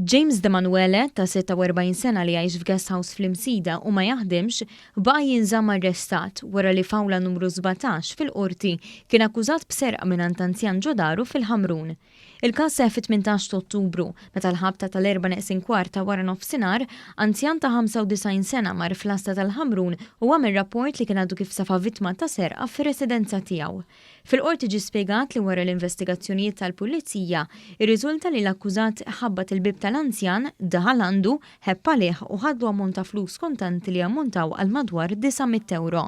James Demanuele, ta' 46 sena li jgħix f'guest house fl-Imsida u ma jaħdimx, baqa' jinżamm arrestat wara li f'awla numru 17 fil-Qorti kien akkużat b'serqa mingħand anzjan ġo daru fil-Ħamrun. Il-każ seħħ fit-18 ta' Ottubru, meta l-ħabta tal-erbgħa neqsin kwart ta' waranofsinhar, anzjan ta' 95 sena mar fl-għassa tal-Ħamrun u għamel rapport li kien għadu kif safa vittma ta' serqa fir-residenza tiegħu. Fil-Qorti ġie spjegat li wara l-investigazzjonijiet tal-Pulizija, irriżulta li l-akkużat ħabbat il-bieb tal-anzjan, daħal għandu, ħebb għalih u ħadlu ammont ta' flus kontanti li jammontaw għal madwar 900 ewro.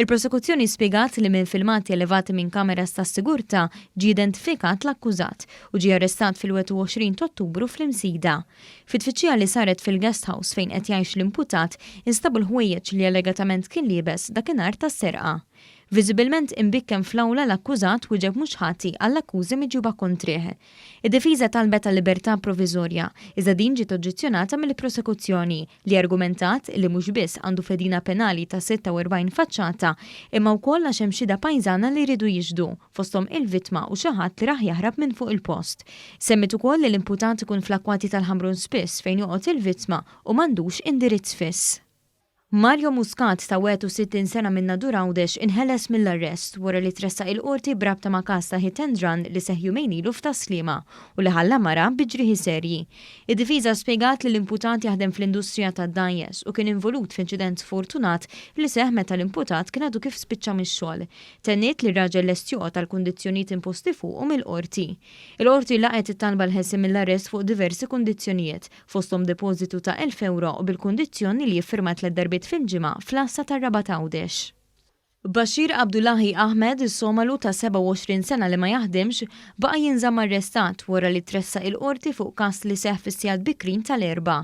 Il-Prosekuzzjoni spjegat li minn filmati elevati minn kameras tas-sigurtà ġie identifikat l-akkużat u ġie arrestat fil-21 t'Ottubru fl-Imsida. Fi tfittxija li saret fil-guest house fejn qed jgħix l-imputat, instabu l-ħwejjeġ li allegatament kien liebes dakinhar tas-serqa. Viżibilment imbikkem fl-awla l-akkużat wieġeb mhux ħati għall-akkużi miġjuba kontrih. Id-difiża talbet għal libertà proviżorja, iżda din ġiet oġġezzjonata mill-prosekuzzjoni, li argumentat li mhux biss għandu fedina penali ta' 46 faċċata, imma wkoll għax hemm xhieda pajżana li riedu jixhdu, fosthom il-vittma u xi ħadd li rah jaħrab minn fuq il-post. Semmiet ukoll li l-imputat ikun fl-akkwati tal-Ħamrun spiss fejn joqgħod il-vittma u m'għandux indirizz fiss. Mario Muscat ta' 61 sena minn Nadur Għawdex inħeles mill-arrest wara li tressaq il-Qorti b'rabta ma' każ ta' hit and run li seħħ jumejn ilu f'Tas-Sliema u li ħalla mara bi ġrieħi serji. Id-difiża spjegat li l-imputat jaħdem fl-industrija tad-dgħajjes u kien involut f'inċident sfortunat li seħħ meta l-imputat kien għadu kif spiċċa mix-xogħol. Tenniet li r-raġel lest joqgħod għall-kundizzjonijiet imposti fuqu mill-Qorti. Il-Qorti laqgħet it-talba għall-ħelsien mill-arrest fuq diversi kundizzjonijiet, fosthom depożitu ta' 1,000 ewro u bil-kundizzjoni li jiffirma tlett darbiet fil-ġimgħa fl-għassa tar-Rabat Għawdex. Bashir Abdullahi Ahmed, Somalu ta' 27 sena li ma jaħdimx, baqa' jinżamm arrestat wara li tressaq il-Qorti fuq każ li seħħ fis-sigħat bikrin tal-Erbgħa.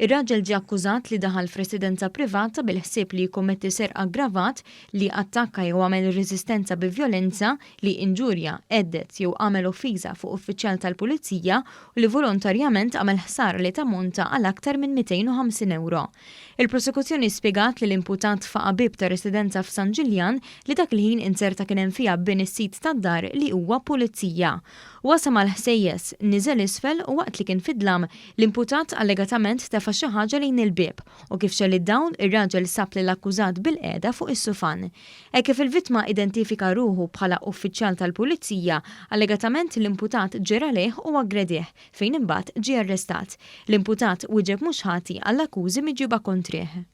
Ir-raġel ġie akkużat li daħal f'residenza privata bil-ħsieb li jikkommetti serq aggravat, li attakka jew għamel reżistenza bi vjolenza, li inġurja, hedded jew għamel offiża fuq uffiċjal tal-pulizija u li volontarjament għamel ħsara li tammonta għal aktar minn 250 ewro. Il-Prosekuzzjoni spjegat li l-imputat faqa' bieb ta' residenza f'San Ġiljan li dak il-ħin inzerta kien hemm fiha bin is-sid tad-dar li huwa pulizija. Huwa sema' l-ħsejjes, niżel isfel u waqt li kien fid-dlam, l-imputat allegatament tefa' xi ħaġa lejn il-bieb u kif xegħel id-dawl ir-raġel sab lill-akkużat bilqiegħda fuq is-sufan. Hekk kif il-vittma identifika ruħu bħala uffiċjal tal-Pulizija, allegatament l-imputat ġera lejh u aggredih, fejn imbagħad ġie arrestat. L-imputat wieġeb mhux ħati għall-akkużi miġjuba kontrih.